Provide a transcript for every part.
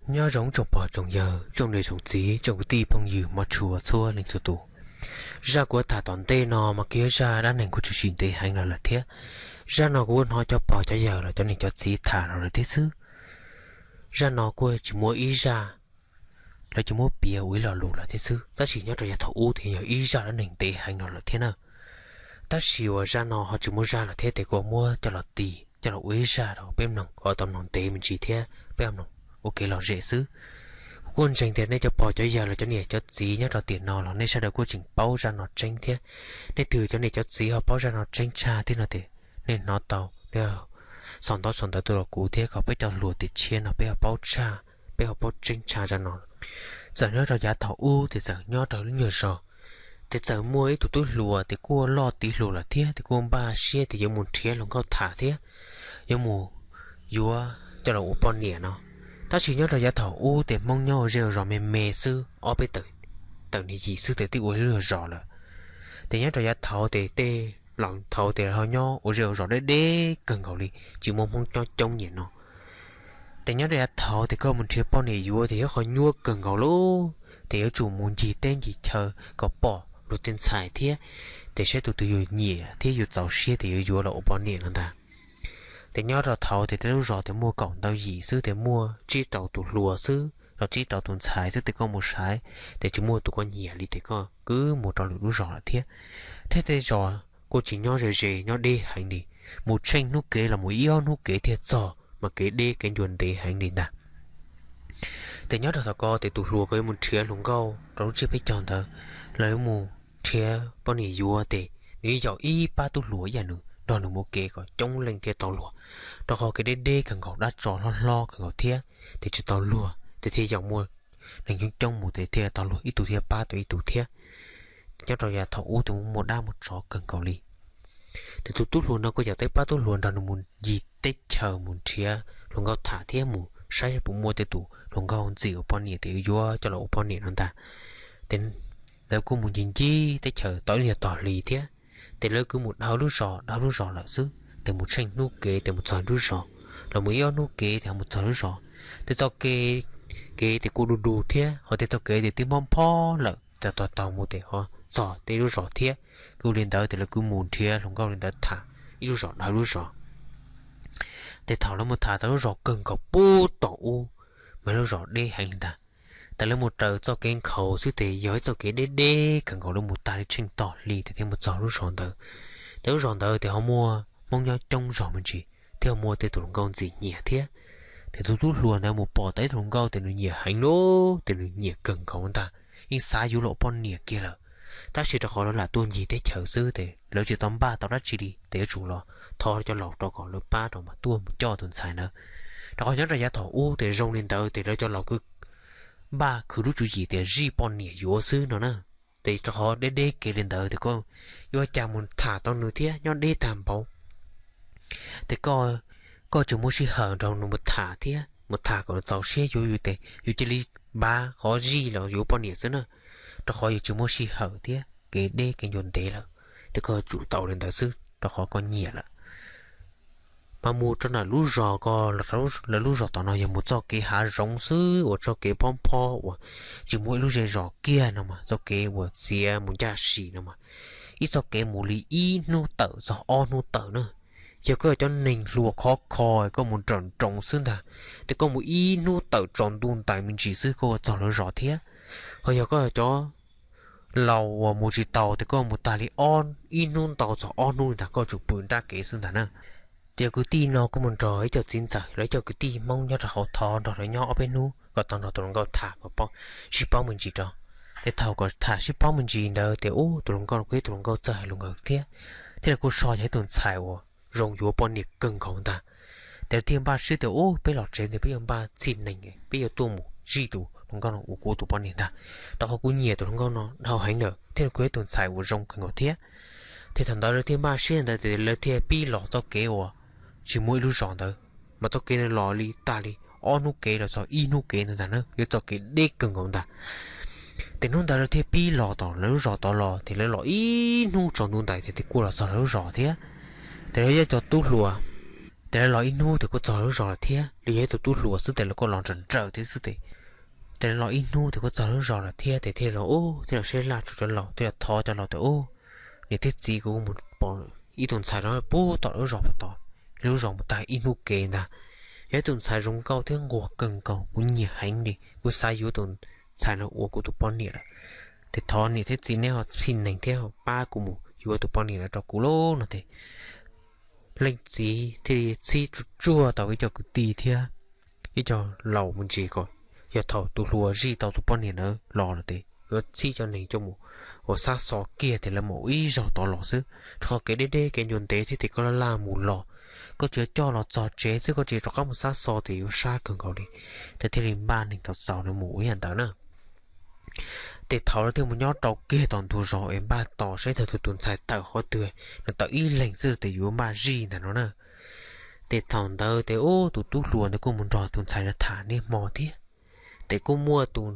Nyob zoo tsoom pog tsoom yawg, tsoom niam tsoom txiv, tsoom kwv tij phooj ywg mog tshua txhua leej txhua tus. Zaj kuv tham tom ntej no mas kuj yog zaj dab neeg kuj tshwm sim ntev heev los lawm thiab. Zaj no kuv hnov cov pog cov yawg los cov niam cov txiv tham los lawm thiab xwb. Zaj no kuj tsis muaj ib zaj lawv tsis muab piav ua ib lo lus lawm thiab xwb, tab sis nyob rau yav thaum ub thiaj yog ib zaj dab neeg ntev heev los lawm thiab na. Tab sis uas zaj no ho tsis muaj zaj lawm thiab, ces kuv muab coj los tis coj los ua ib zaj rau peb mloog kom tau mloog ntev me ntsis thiab peb mloog ua kev lom zem xwb. Kuv kuj ntseeg tias nej cov pog cov yawg los cov niam cov txiv nyob rau tiam no los nej sawv daws kuj tseem paub zaj no tseeb thiab. Nej twg cov niam cov txiv ho paub zaj no tseeb tshaj thiab no ces nej hnov tau, nej sau ntawv sau ntawv tuaj rau kuv thiab kom peb cov hluas tiam tshiab no peb ho paub tshaj, peb ho paub tseeb tshaj zaj no. Txawm nyob rau yav thaum ub ces txawm nyob rau lub nyuag zos, ces txawm muaj ib tug tub hluas ces kuj loj tiv hluas lawm thiab, ces kuj npaj siab tias yuav mus nrhiav hluas nkauj tham thiab yuav mus yuav coj los ua poj niam no. Tab sis nyob rau yav thaum ub ces Hmoob nyob ua zej ua zos me me xwb, ob peb tawm, tawm niag yim xwb ces twb ua ib lub zos lawm. Ces nyob rau yav thaud ces tej laus thaud ces ho nyob ua zej ua zos deb deb kawg nkaus li, tsis muaj Hmoob nyob coob nyiam no. Ces nyob rau yav thaud ces koj mus nrhiav poj niam yuav ces yog qhov nyuaj kawg nkaus lauj, ces yuav tsum mus ncig teb ncig chaw kom pom luag tej ntxhais thiab, ces saib tus twg yus nyiam thiab yus txaus siab ces yuav yuav los ua poj niam no ntag. Ces nyob rau thaud ces tej lub zos ces muaj kaum ntau yim xwb, ces muaj tsib rau tus hluas xwb los tsib rau tus ntxhais xwb, ces koj mus saib ces tsis muaj tus koj nyiam li ces koj kwv mus rau lwm lub zos lawm thiab. Thiab tej zos kuj tsis nyob ze ze, nyob deb heev li, mus tsheej hnub kev los mus ib ob hnub kev thiaj txog, mas kev deb kev ncua ntev heev li ntag. Ces nyob rau thaum ko ces tus hluas ko yuav mus nrhiav hluas nkauj rau lub tsiab peb caug ntawd, los yuav mus nrhiav poj niam yuav ces nws yuav yaum ib pab tub hluas ib yam nws nrog nws mus kev kom coob leej thiaj tau luag, rau qhov kev deb deb kawg nkaus, dab tsov hlob hlob kawg nkaus thiab, ces tsis tau luag ces thiaj yaum muaj neeg coob coob mus ces thiaj tau luag ib tug thiaj pab tau ib tug thiab. Nyob rau yav thaum ub ces muaj dab muaj tsov kawg nkaus li. Ces tus tub hluas no kuj yaum tau ib pab tub hluas nrog nws mus ncig teb chaws mus nrhiav hluas nkauj tham thiab mus saib puas muaj tej tus hluas nkauj ntxim ua poj niam ces yuav coj los ua poj niam no ntag. Ces lawv kuj mus ncig ncig teb chaws tau ib nyuag tog hli thiab, ces lawv kuj mus dhau lub zos dhau lub zos lawm xwb, ces mus tsheej hnub kev ces mus txog lub zos, los mus ib ob hnub kev ces ho mus txog lub zos. Ces txoj kev, kev ces kuj du du thiab, ho tej txoj kev ces twb mob phob lawm, ces taug taug mus ces ho txog tej lub zos thiab. Kuj li ntawd ces lawv kuj mus nrhiav hluas nkauj li ntawd tham ib lub zos dhau lub zos. Ces thaum lawv mus tham tau lub zos kawg nkaus pub tom ub, mas lub zos deb heev li ntag. Ces lawv mus raws txoj kev nkhaus xwb ces yog ib txoj kev deb deb kawg nkaus, lawv mus tag li tsheej tog hli ces thiaj mus txog lub zos ntawd. Ces lub zos ntawd ces ho muaj Hmoob nyob coob zog me ntsis thiab ho muaj tej tus hluas nkauj ntxim nyiam thiab. Ces tus tub hluas ntawd mus pom tau ib tug hluas nkauj ces nws nyiam heev lawm, ces nws nyiam kawg nkaus ntag, yeej xav yuav los ua poj niam kiag lawm. Tab sis rau qhov lawv lam tuaj ncig teb chaws xwb ces lawv tsis tau npaj tau dab tsi li, ces yuav tsum los thov cov laus rau kom lawv pab rau mas tuaj mus coj tus ntxhais ntawd. Rau qhov nyob rau yav thaum ub ces zoo li ntawd ces lawv cov laus kuj npaj khwv lub tswv yim tias zij poj niam yuav xwb no na. Ces rau qhov deb deb kev li ntawd ces koj yuav cas mus tham tau nws thiab, nyob deb tag npaum. Ces koj, koj tsis muaj sij hawm nrog nws mus tham thiab, mus tham kom nws txaus siab yuav yus ces yus cia li npaj qhov zij los yuav poj niam xwb na. Rau qhov yus tsis muaj sij hawm thiab kev deb kev ncua ntev lawm, ces koj tsum tau li ntawd xwb rau qhov koj nyiam lawm. Mas mus rau ntawm lub zos ko, lawv lub zos tom no yog mus txoj kev hav zoov xwb uas txoj kev phob phob uas tsis muaj ib lub zej zos kiag no mas txoj kev uas txiav mus ncaj sim no mas ib txoj kev mus li ib hnub tawm txog ob hnub tawm na. Yog koj yog cov neeg hluas khov kho koj mus nrawm nroos xwb ntag, ces koj mus ib hnub tawm tsaus ntuj ntais me ntsis xwb koj ua txog lawv zos thiab. Ho yog koj yog cov laus uas mus tsis taus ces koj mus tag li ob, ib hnub ntau txog ob hnub li ntag koj tsum pw nrab kev xwb ntag na. Ces kwv tij no kuj mus nrog ib co txiv ntxawm los ib co kwv tij Hmoob nyob rau hauv thov nrog lawv nyob ob peb hnub kom tau nrog tus hluas nkauj tham kom paub, sib paub me ntsis rau. Ces thaum kom tham sib paub me ntsis ntawd ces ub tus hluas nkauj no kuj yog tus hluas nkauj txawj hais lus nkawd thiab, thiab lawv kuj so yog ib tus ntxhais uas zoo yuav poj niam kawg nkaus ntag. Ces lawv thiaj npaj siab tias ub peb los tsev ntawd peb yuav npaj txhij neeg, peb yuav tuaj mus zij tus hluas nkauj no ua kuv tus poj niam ntag, rau qhov kuv nyiam tus hluas nkauj no dhau heev lawm thiab kuj yog ib tus ntxhais uas zoo kawg nkaus thiab. Ces thaum ntawd lawv thiaj npaj siab ntawd ces lawv thiaj pib los txoj kev uas tsis muaj ib lub zos ntawd, mas txoj kev ntawd los li tag li ob hnub kev los txog ib hnub kev ntawd ntag na, yog txoj kev deb kawg nkaus ntag. Ces hnub ntawd lawv thiaj pib los tom lawv lub zos tod los, ces lawv los ib hnub tsaus ntuj ntais ces thiaj kuj los txog lawv lub zos thiab. Ces lawv yog cov tub hluas Tes lawv los ib hnub tes kuj txog lub zos lawm thiab, li yog ib tug tub hluas xwb tes lawv kuj los nrawm nrawm thiab xwb tes. Tes lawv los ib hnub tes kuj txog lub zos lawm thiab tes thiaj los ub thiaj los sab laj rau cov laus thiaj los thov cov laus tias, Ub, niam thiab txiv, kuv mus pom ib tug ntxhais rau puag tom lub zos puag tod, lub zos mus tag ib hnub kev ntag. Yog ib tug ntxhais zoo nkauj thiab nquag kawg nkaus, kuv nyiam heev li, kuv xav yuav tus ntxhais no ua kuv tus poj niam lawm. Tes thov niam thiab txiv neb ho txhij neeg thiab pab kuv mus yuav tus poj niam no rau kuv lauj no tes leej txiv thiaj li txhij tsuag tsuag tau ib co kwv tij thiab ib co laus me ntsis kom yog thaum tus hluas zij tau tus poj niam ntawd los lawm tes yuav txhij cov neeg coj mus ua xab xo kiag tes lawv mam ua ib zaug tod los xwb. Rau qhov kev deb deb kev ncua ntev thiab tes koj laj laj mus los, koj tsuas coj los txog tsev xwb koj tsis rov qab mus xab xo tes yuav sab kawg nkaus li. Tes thiaj li npaj neeg txaus txaus nws mus ua ib yam ntawd na. Tes thaum lawv thiaj mus nyob rau kiag tom ntug zos es npaj tos saib thaum tus ntxhais tawm qhov twg, nws tawm ib leeg xwb tes yuav npaj zij ntag no na. Tes thaum ntawd tes ub tus tub hluas ntawd kuj mus nrog tus ntxhais no tham niaj hmo thiab. Tes kuj muaj tus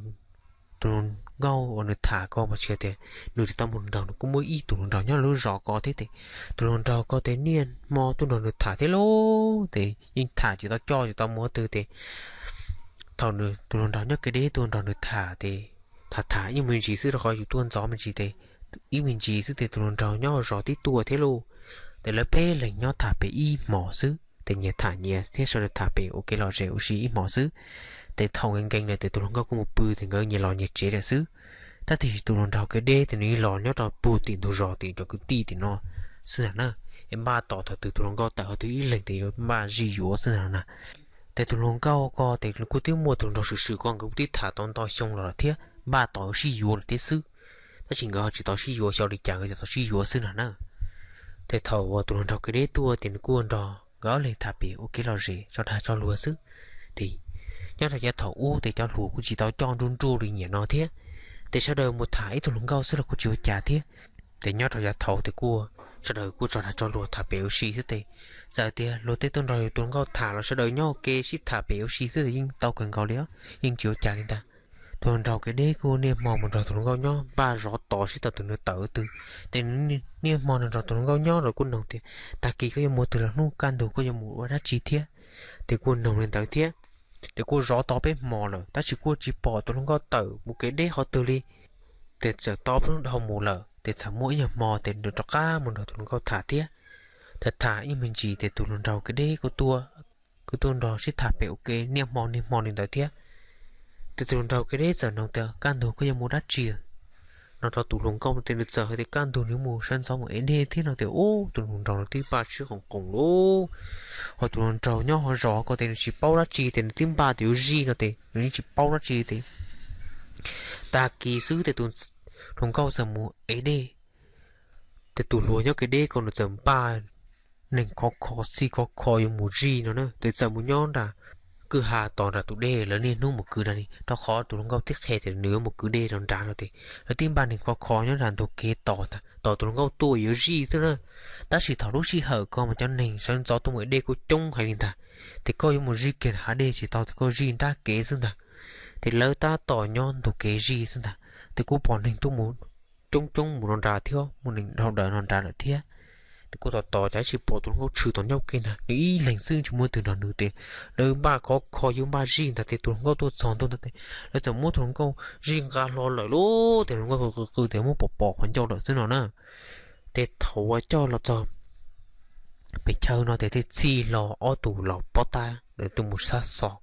hluas nkauj uas nws tham ko mas tsis tias nws tsis tau mus nraug, nws kuj muaj ib tug hluas nraug nyob lub zos ko thiab tes tus hluas nraug ko tes niaj hmo tuaj nrog nws tham thiab lauj. Tes yeej tham tsis tau coj tsis tau mus qhov twg tes thaum nws tus hluas nraug nyob kev deb tuaj nrog nws tham tes tham tham ib me ntsis xwb rau qhov yus tuaj ntxov me ntsis tes ib me ntsis xwb tes tus hluas nraug nyob zos twb tuaj thiab lauj. Tes lawv peb leeg nyob tham pem ib hmos xwb tes nyias tham nyias thiab sawv daws tham pem ua kev lom zem ua si ib hmos xwb. Tes thaum nkees nkees lawm tes tus hluas nkauj kuj mus pw tes nkawd nyias los nyias tsev lawm xwb. Tab sis tus hluas nraug kev deb tes nws los nyob rau puag tim ntug zos tim cov kwv tij tim no xwb ntag na. Es npaj tos thaum twg tus hluas nkauj tawm qhov twg ib leeg tes yuav npaj zij yuav xwb ntag no na. Tes tus hluas nkauj ko tes kuj twb muaj tus hluas nraug swm swm ko nkawd kuj twb tham tau ntau xyoo los lawm thiab npaj tos sib yuav lawm thiab xwb. Tab sis nkawd ho tsis tau sib yuav xyov li cas nkawd tsis tau sib yuav xwb ntag na. Tes thaum uas tus hluas nraug kev deb tuaj tes nws kuj nrog nkawd ob leeg tham pem ua kev lom zem tso dag tso luag xwb. Tes nyob rau yav thaum ub tes cov hluas kuj tsis tau coj nruj nruj li nim no thiab. Tes sawv daws mus tham ib tug hluas nkauj xwb los kuj tsis ua cas thiab. Tes nyob rau yav thaud tes kuj sawv daws kuj tso dag tso luag tham pem ua si xwb tes txawm tias luag tej tuaj nrog yus tus hluas nkauj tham los sawv daws nyob ua ke sib tham pem ua si xwb tes yeej tau kawg nkaus li, yeej tsis ua cas li ntag. Tus hluas nraug kev deb kuj niaj hmo mus nrog tus hluas nkauj nyob npaj zov tos sib tau tus nws tawm twg. Tes niaj hmo nws nrog tus hluas nkauj nyob los kuj noog tias, Tag kis koj yuav mus twg los hnub kaj ntug koj yuav mus ua dab tsi thiab? Tes kuj noog li ntawd thiab. Tes kuj zov tau peb hmos lawm tab sis kuj tsis pom tus hluas nkauj tawm mus kev deb qhov twg li. Tes txawm tau peb hnub dhau mus lawm tes txawm muaj ib nyuag hmo tes nws rov qab mus nrog tus hluas nkauj tham thiab. Tham tham ib me ntsis tes tus hluas nraug kev deb kuj tuaj, kuj tuaj nrog sib tham pem ua ke niaj hmo niaj hmo li ntawd thiab. Tes tus hluas nraug kev deb txawm noog tias, Kaj ntug koj yuav mus dab tsi? No rau tus hluas nkauj tes nws txawm hais tias kaj ntug nws mus sawv ntxov mus ev dej thiab no tes ub tus hluas nraug nws twb npaj siab qoom qoos lauj. Ho tus hluas nraug nyob hauv zos ko tes nws tsis paub dab tsi tes nws twb npaj tias yuav zij no tes nws yeej tsis paub dab tsi tes tag kis xwb tes tus hluas nkauj txawm mus ev dej. Tes tus hluas nyob kev deb ko nws txawm npaj neeg khov kho txhij khov kho yuav mus zij no na tes txawm mus nyob nram kwj ha tos nram tus dej lawv niaj hnub mus kwv nrad li rau qhov tus hluas nkauj tib qhia tias nws yuav mus kwv dej rau nrad no tes lawv twb npaj neeg khov kho nyob nram ntug kev tos tos tus hluas nkauj tuaj yuav zij xwb na. Tab sis thaum lub sij hawm ko mas cov neeg sawv ntxov tuaj mus ev dej kuj coob heev li ntag. Tes koj yuav mus zij kiag hav dej tsis tau tes koj zij nrab kev xwb ntag. Tes lawv tab tom nyob ntug kev zij xwb ntag tes kuj pom neeg tuaj mus coob coob mus rau nrad thiab muaj neeg dhau daws no nrad lawm thiab. Tes kuj tos tos cas tsis pom tus hluas nkauj tshwm tom ncauj kev ntag, nws ib leeg xwb tsis muaj twg nrog nws tes lawv npaj khov kho yuav npaj zij ntag tes tus hluas nkauj tuaj txog ntua ntag tes lawv txawm muab tus hluas nkauj zij nqa hlo lawm lauj. Tes hluas nkauj qw qw tes muab pom pom qhov ncauj lawm xwb no na. Tes thaum uas coj los txog pem chaw no tes thiaj txhij hlo ob tug laus pob tab lawv tuaj mus xab xov.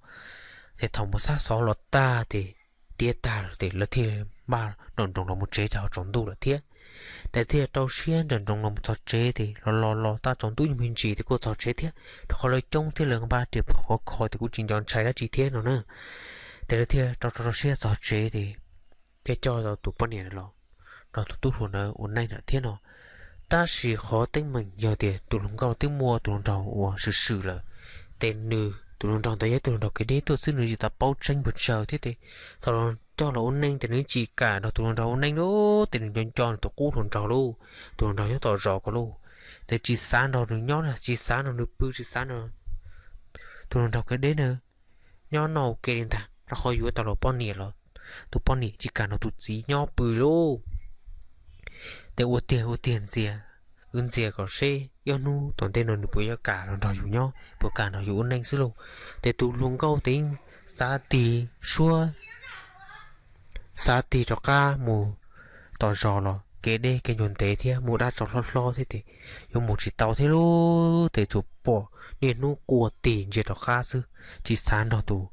Tes thaum mus xab xov los tag tes tiav tag lawm tes lawv thiaj npaj nroos nroos los mus tsev rau tsaus ntuj lawm thiab. Tes thiaj rau siab nroos nroos los mus txog tsev tes los los los tag tsaus ntuj ib me ntsis tes kuj txog tsev thiab rau qhov lawv coob thiab lawv npaj riam phom khov kho tes kuj tsis nco ntshai dab tsi thiab no na. Tes lawv thiaj rau rau rau siab txog tsev tes thiaj coj tau tus poj niam ntawd los nrog tus tub hluas ntawd ua neej lawm thiab no. Tab sis qhov teeb meem yog tias tus hluas nkauj twb muaj tus hluas nraug uas swm swm lawm. Tes nws tus hluas nraug ntawd yog tus hluas nraug kev deb tuaj xwb nws tsis tau paub tseeb puas tsawg thiab tes thaum coj los ua neej tes nws tsis kam nrog tus hluas nraug ua neej lauj, tes nws nco nco nws tus qub hluas nraug lauj, tus hluas nraug nyob tom zos ko lauj. Tes tsis xav nrog nws nyob, tsis xav nrog nws pw, tsis xav nrog tus hluas nraug kev deb na nyob noj ua ke li ntag, rau qhov yuav tau los poj niam los tus poj niam tsis kam nrog tus txiv nyob pw lauj. Tes ua tiag ua tiag ntxias, wb ntxias kom seb ib ob hnub tom ntej no nws puas yuav kam los nrog yus nyob, puas kam nrog yus ua neej xwb lauj. Ces tus hluas nkauj ces xav tig suab, xav tig rov qab mus tom zos los kev deb kev ncua ntev thiab mus dab tsov hlob hlob thiab ces yuav mus tsis tau thiab lauj. Ces tsuas pom niaj hnub quaj tig ntsia rov qab xwb, tsis xav nrog tus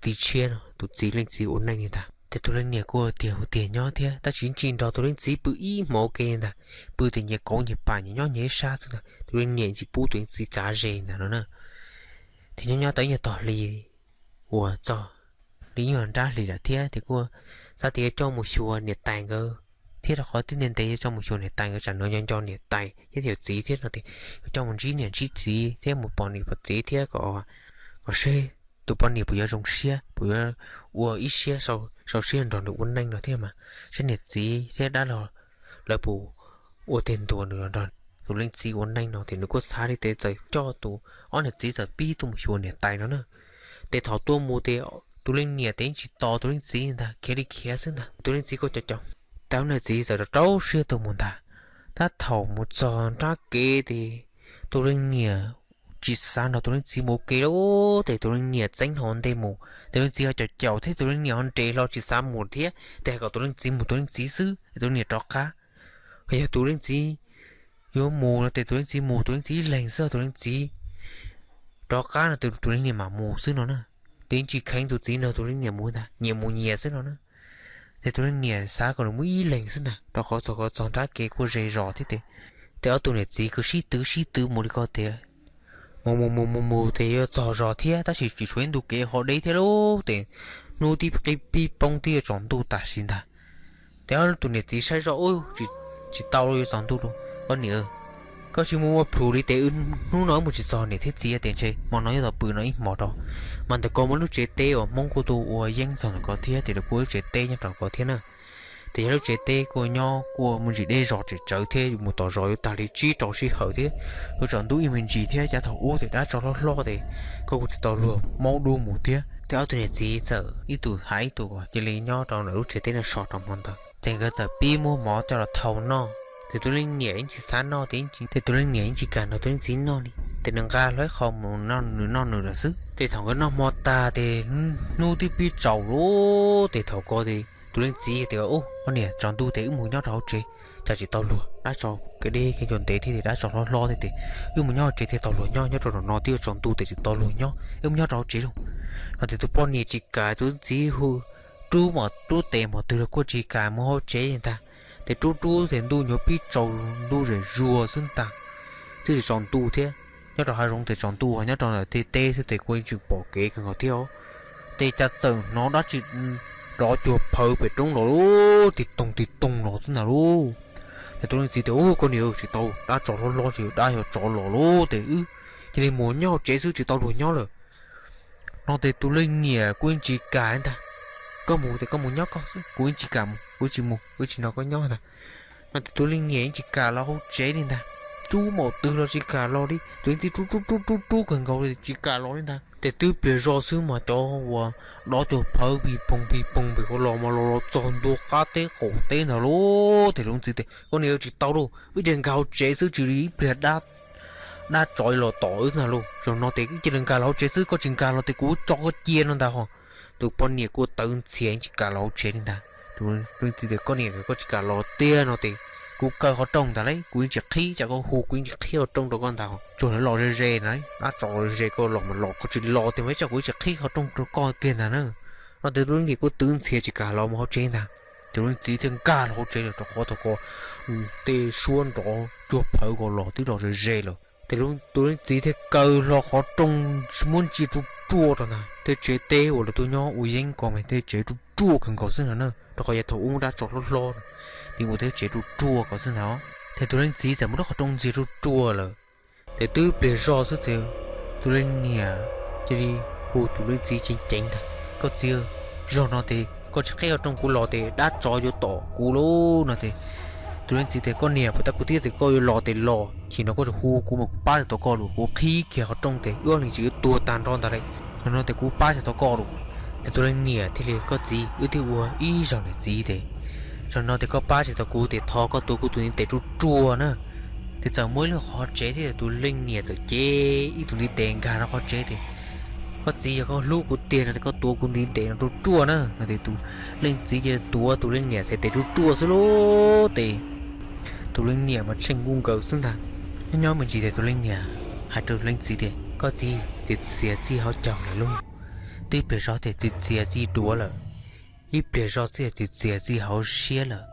txiv tshiab no, tus txiv leej txiv ua neej li ntag. Ces tus leej niam kuj tiag hu tiag nyob thiab tab sis tsis nrog tus leej txiv pw ib hmos ua ke li ntag, pw ces nyias kauv nyias pam nyias nyob nyias ib sab xwb ntag. Tus leej niam tsis pub tus leej txiv txav ze ntag no na. Ces nyob nyob tau ib nyuag tog hli uas txog li nyuag nrab hlis lawm thiab ces kuj xav tias yuav coj mus xyuas niam tais nkawd thiab, rau qhov twb ntev ntev yuav coj mus xyuas niam tais nkawd tsam no nco nco niam tais thiab yawm txiv thiab no ces yuav coj mus ntsib niam ntsib txiv thiab mus pom niam pom txiv thiab kom, kom seb tus poj niam puas yuav zoo siab, puas yuav ua ib siab sau siab nrog nws ua neej no thiab mas, saib niam txiv thiab dab laug lawv puas ua tig ntua nws los nrog tus leej txiv ua neej no ces nws kuj xav li ces txawm coj tus ob niam txiv txawm pib tuaj mus xyuas niam tais no na. Ces thaum tuaj mus ces tus leej niam ces yeej tsis tos tus leej txiv ntag, khiav li khiav xwb ntag, tus leej txiv kuj caum caum. Ces ob niam txiv txawm rau rau siab tuaj mus ntag. Tab thaum mus txog nrab kev ces tus leej niam tsis xav nrog tus leej txiv mus ua ke lawm ces tus leej niam txeeb hlo ntej mus, tus leej txiv ho caum caum thiab tus leej niam ho nres hlo tsis xav mus thiab, ces hais kom tus leej txiv mus tus leej txiv xwb, tus leej niam rov qab. Yog tus leej txiv yuav mus no ces tus leej txiv mus tus leej txiv ib leeg xwb, tus leej txiv rov qab no ces tus leej niam mam mus xwb no na. Ces tsis kheev tus txiv nrog tus leej niam mus ntag, nyias mus nyias xwb no na. Ces tus leej niam xav kom nws mus ib leeg xwb ntag, rau qhov txog ko txog nrab kev kuj ze zos thiab ces, ces ob tug niam txiv kuj sib twv sib twv mus li ko tias mus mus mus mus mus ces yuav txog zos thiab tab sis tsis tshuav ib ntu kev ho deb thiab lauj, ces hnub twb qib pib poob twb yuav tsaus ntuj tam sim ntag. Ces ob tus niam txiv saib zoj ub, tsis tau lauj, yuav tsaus ntuj lauj, koj niam, koj tsis mus ua plhus li ces hnub no wb mus tsis txog niam thiab txiv ces ntshe hmo no yuav tau pw no ib hmos rau. Mas ntawm ko muaj lub tsev teb uas Hmoob kuj tuaj ua yeeb txog ntawm ko thiab ces lawv kuj lub tsev teb nyob rau ko thiab na. Ces yog lub tsev teb kuj nyob kuj muaj ntsis deb zos tseem tsawv thiab, mus tom zos yuav tag li tsib rau sij hawm thiab, yuav tsaus ntuj ib me ntsis thiab, yav thaum ub ces dab tsov hlob hlob ces koj kuj tsis tau luag maub dub mus thiab. Ces ob tug niam txiv txawm ib tug hais ib tug kom cia li nyob rau ntawm lub tsev teb no so rau hmo ntawd, ces nkawd txawm pib muab mov coj los thau noj. Ces tus leej niam yeej tsis xav noj, ces tus leej niam yeej tsis kam nrog tus leej txiv noj li, ces nws nqa hlo ib qho mus noj nws noj nws lawm xwb. Ces thaum nkawd noj hmo tag ces hnub twb pib tsaus lawm, ces thaum ko ces tus leej txiv tias, Ub, koj niam, tsaus ntuj ces wb mus nyob rau hauv tsev, tsam tsis tau luag, dab tsov kev deb kev ncua ntev thiab ces dab tsov hlob hlob thiab ces wb mus nyob hauv tsev thiaj tau luag nyob, nyob rau nram no twb yuav tsaus ntuj ces tsis tau luag nyob, wb mus nyob rau hauv tsev lauj. No ces tus poj niam tsis kam, tus leej txiv hu rub mas rub tes mas twg los kuj tsis kam mus hauv tsev li ntag. Ces rub rub ces ntuj nyuag pib tsaus, ntuj zem zuag xwb ntag, twb tsis tsaus ntuj thiab. Nyob rau hav zoov ces tsaus ntuj, nyob rau ntawm tej teb xwb ces kuj yeej tseem pom kev kawg nkaus thiab os. Ces cas txawm hnov dab tsi rov cuag phawv pem roob los lub tig toog tig toog los xwb ntag lauj. Ces tus leej txiv tias, Ub, koj niam, tsis tau, dab tsov hlob hlob ces dab yog tsov los lauj, ces wb cia li mus nyob hauv tsev xwb tsis tau luag nyob lawm. No ces tus leej niam kuj yeej tsis kam ntag, Koj mus ces koj mus nyob koj xwb, kuv yeej tsis kam mus, kuv tsis mus, kuv tsis nrog koj nyob ntag. No ces tus leej niam yeej tsis kam los hauv tsev li ntag, rub mas twg los tsis kam los li, tus leej txiv rub rub rub rub rub kawg nkaus li tsis kam los li ntag. Ces twb pliag zog xwb mas cov uas dov cuag phawv pis poog pis poog pem ko los mas los los txog ntua qab teb qaum teb ntag lauj. Ces tus leej txiv tias, Koj niam, tsis tau lauj, wb cia li nkag hauv tsev xwb, tsis li ib pliag dab tsov los tom wb ntag lauj. Zaum no ces wb cia li nkag los hauv tsev xwb, koj tsis nkag los ces kuv tso koj cia no ntag ho. Tus poj niam kuj tawv ntxhias tsis kam los hauv tsev li ntag. Tus leej txiv tias, Koj niam, koj tsis kam los tiag no ces kuv kaw qhov rooj ntag lauj, kuv yeej tsis qhib, tsam koj hu kuv yeej tsis qhib qhov rooj rau koj ntag ho. Tsuas lawv los ze ze na, dab tsov los ze ze, koj los mas los, koj tsis los tiag mas ib tsam kuv yeej tsis qhib qhov rooj rau koj kiag ntag na. No ces tus leej niam kuj tawv ntxhias tsis kam los mus hauv tsev ntag. Ces tus leej txiv thiaj nkag los hauv tsev lawm rau qhov thaum ko tej suab nrov cuag phawv ko los twb los ze ze lawm. Ces tus leej txiv thiaj kaw hlo qhov rooj muab ntsia ruaj ruaj rau ntag, tej tsev teb uas lawv tuaj nyob ua yeeb ko mas tej tsev ruaj ruaj kawg nkaus xwb ntag na, rau qhov yav thaum ub dab tsov hlob hlob ces ua tej tsev ruaj ruaj ko xwb ntag. Ces tus leej txiv txawm muab lub qhov rooj ntsia ruaj ruaj lawm. Ces twb pliag zog xwb ces tus leej niam cia li hu tus leej txiv ceev ceev ntag, Koj txiv, zaum no ces koj tsis qhib qhov rooj kuv los ces dab tsov yuav tom kuv lauj no ces tus leej txiv tias, Koj niam, puas tab kuv twb tias koj yuav los ces los, chim no koj tseem hu kuv mas kuv pab tsis tau koj lauj, kuv qhib kiag qhov rooj ces wb ob leeg tseem yuav tuag tag nrho ntag lauj. Zaum no ces kuv pab tsis tau koj lauj. Ces tus leej niam thiaj li, Koj txiv, wb twb ua ib zaug niam txiv ces zaum no ces koj pab tsis tau kuv ces thov koj tua kuv tus ntiv tes ruaj ruaj na. Ces txawm muaj ib lub qhov tsev thiab tus leej niam txawm cev ib tug ntiv tes nkag rau qhov tsev tias, koj txiv, yog koj hlub kuv tiag no ces koj tuav kuv ntiv tes no ruaj ruaj na no ces tus leej txiv cia li tuav tus leej niam txhais tes ruaj ruaj xwb lauj. Ces tus leej niam mas tsheej nkuj nkaws xwb ntag. Nyob nyob me ntsis ces tus leej niam hais rau tus leej txiv tias, koj txiv, txiav txiav txij hauv caug lawm lauj. Twb ib pliag zog ces txiav txiav txij duav lawm, ib pliag zog xwb ces txiav txiav txij hauv siab lawm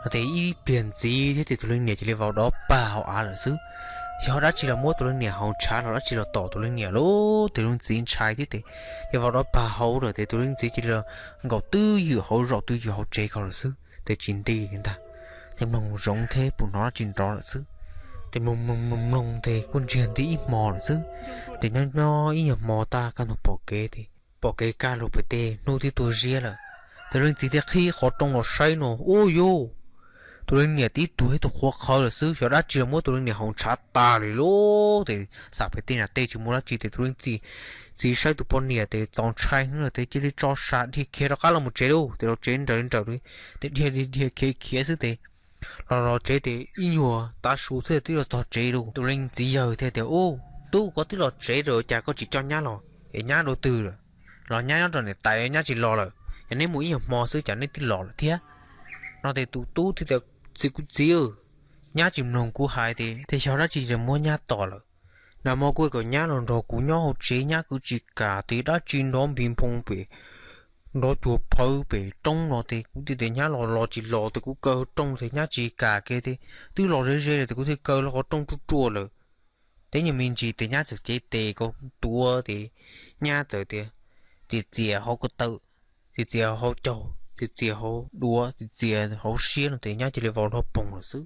no ces ib pliag ntxiv thiab ces tus leej niam cia li vau dov pag hauv av lawm xwb. Yog dab tsi los muab tus leej niam haus ntshav los dab tsi los tom tus leej niam lauj. Ces tus leej txiv ntshai thiab ces cia li vau dov pag hauv lawm ces tus leej txiv cia li nkaum twj ywm hauv zos twj ywm hauv tsev ko lawm xwb ces tsis nti li ntag. Ces mloog zoov thiab puas hnov dab tsi nrov lawm xwb. Ces mloog mloog mloog mloog ces kuj ntsiag nti ib hmo lawm xwb. Ces nyob nyob ib nyuag hmo tag kaj ntug pom kev ces pom kev kaj lug pem tej hnub twb tuaj ziab lawm. Ces leej txiv thiaj qhib qhov rooj los saib no, ub yuj, tus leej niam tib tug ib tug qhuav qhawv lawm xwb. Xyov dab tsi los muab tus leej niam haus ntshav tag li lauj. Ces xam pem tej nas tej tsis muaj dab tsi ces tus leej txiv, txiv saib tus poj niam ces txaus ntshai heev lawm ces cia li tso sa dhia khiav rov qab los mus tsev lauj. Ces los tsev nraws li nraws li, ces dhia dhia khiav khiav xwb ces los los tsev ces ib nyuag tav su xwb twb los txog tsev lauj. Tus leej txiv yawg thiaj tias, ub tub, koj twb los tsev lawm cas koj tsis coj nyab los es nyab dua twg lawm? Los nyab nyob rau niam tais, nyab tsis los lawm, yog neb mus ib nyuag hmo xwb cas neb twb los lawm thiab. No ces tus tub thiaj tias, txiv, kuv txiv, nyab tsis mloog kuv hais ces, ces xyov dab tsi ces muab nyab tom lawm. Nag hmo kuv kom nyab los nrog kuv nyob hauv tsev, nyab kuj tsis kam, ces dab tsi nrov npis nphoo pem, nrov cuag phawv pem roob no ces kuv thiaj tias nyab los los tsis los ces kuv kaw rooj ces nyab tsis kam kiag ces twb los ze ze lawm ces kuv thiaj kaw los qhov rooj ruaj ruaj lawm. Ces nyuag me ntsis ces nyab txawm cev tes ko tuav ces nyab txawm tias, txiav txiav hauv ko taw, txiav txiav hauv caug, txiav txiav hauv duav, txiav txiav hauv siab no ces nyab cia li vau nrog poog lawm xwb.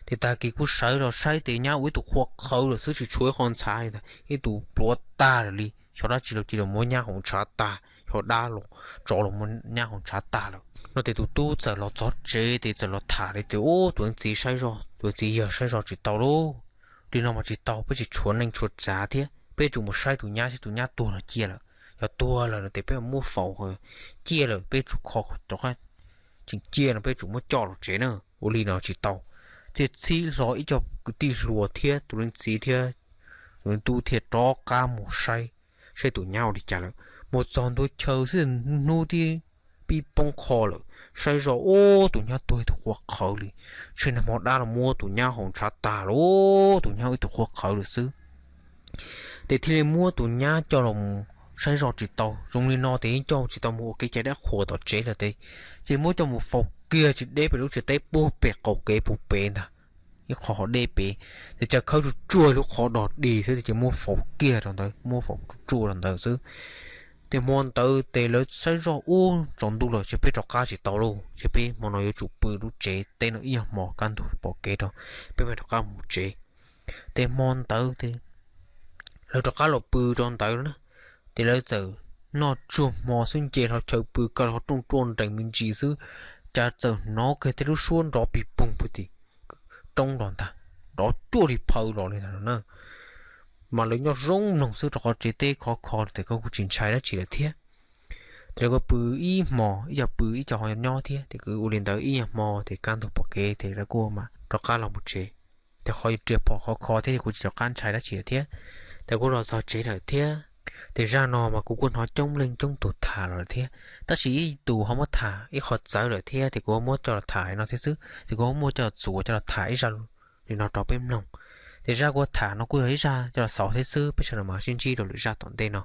Ces tag kis kuv sawv los saib ces nyab ua ib tug qhuav qhawv lawm xwb, tsis tshuav ib qho ntshav li ntag, ib tug pluav tag lawm li. Xyov dab tsi los cia li muab nyab haus ntshav tag, xyov dab los tsov los muab nyab haus ntshav tag lawm. No ces tus tub txawm los txog tsev ces txawm los tham li tias, ub, tus leej txiv saib zoj, tus leej txiv yawg saib zoj tsis tau lauj. Li no mas tsis tau, peb tsis tshuav neej tshuav tsav thiab, peb tsum mus saib tus nyab thiab tus nyab tuag no ciaj lawm. Yog tuag lawm no ces peb muab faus ciaj lawm peb tsum kho rov qab, tseem ciaj no peb tsum muab coj los tsev na. Ua li no tsis tau. Thiaj txhib hlo ib co kwv tij hluas thiab tus leej txiv thiab tus leej tub thiaj rov qab mus saib, saib tus nyab ua li cas lawm. Mus txog ntua chaw xwb hnub twb pib poob qho lawm, saib zoj ub tus nyab tuag ib tug qhuav qhawv li. Tshe nag hmo dab los muab tus nyab haus ntshav tag lawm, tus nyab ib tug qhuav qhawv lawm xwb. Ces thiaj li muab tus nyab coj los saib zoj tsis tau. Zoo li no ces yeej coj tsis tau mus ua kev cai dab qhuas tom tsev lawm ces, ces muab coj mus faus kiag tsis deb pem lub tsev teb puag pem qaum kev puag pem ntag, ib qho hauv deb pem. Ces cas khawb tsuj tsuaj lub qhov dog dig xwb ces muab faus kiag rau ntawd, muab faus tsuj tsuaj rau ntawd xwb. Ces hmo ntawd ces lawv saib zoj ub tsaus ntuj lawm ces peb rov qab tsis tau lauj, ces peb hmo no yuav tsum pw lub tsev teb no ib nyuag hmo kaj ntug pom kev rau peb mam rov qab mus tsev. Ces hmo ntawd ces lawv rov qab los pw rau ntawd na. Ces lawv txawm noj tsuag hmo xwb nce hlo chaw pw kaw hlo rooj ruaj nrees me ntsis xwb, cas txawm hnov kiag tej lub suab nrov pig poog pw tim roob los ntag, nrov cuaj li phawv los li ntawd na. Mas lawv nyob zoo mloog xwb rau qhov tsev teb khov kho ces kuj tsis ntshai dab tsi lawm thiab. Ces lawv kuj pw ib hmo, ib co pw ib co ho nyob thiab ces kuj ua li ntawd ib nyuag hmo ces kaj ntug pom kev ces lawv kuj mam rov qab los mus tsev. Ces qhov riam phom khov kho thiab ces kuj tsis rov qab ntshai dab tsi lawm thiab. Ces kuj los txog tsev lawm thiab. Ces zaj no mas kuv kuj hnov coob leej coob tus tham los lawm thiab, tab sis ib tus ho muab tham ib qho txawv lawm thiab ces kuv ho muab coj los tham no thiab xwb. Ces kuv ho muab coj txuas coj los tham ib zaj li no rau peb mloog. Ces zaj kuv tham no kuj yog ib zaj coj los xaus thiab xwb, peb sawv daws mam sib ntsib rau lwm zaj tom ntej no.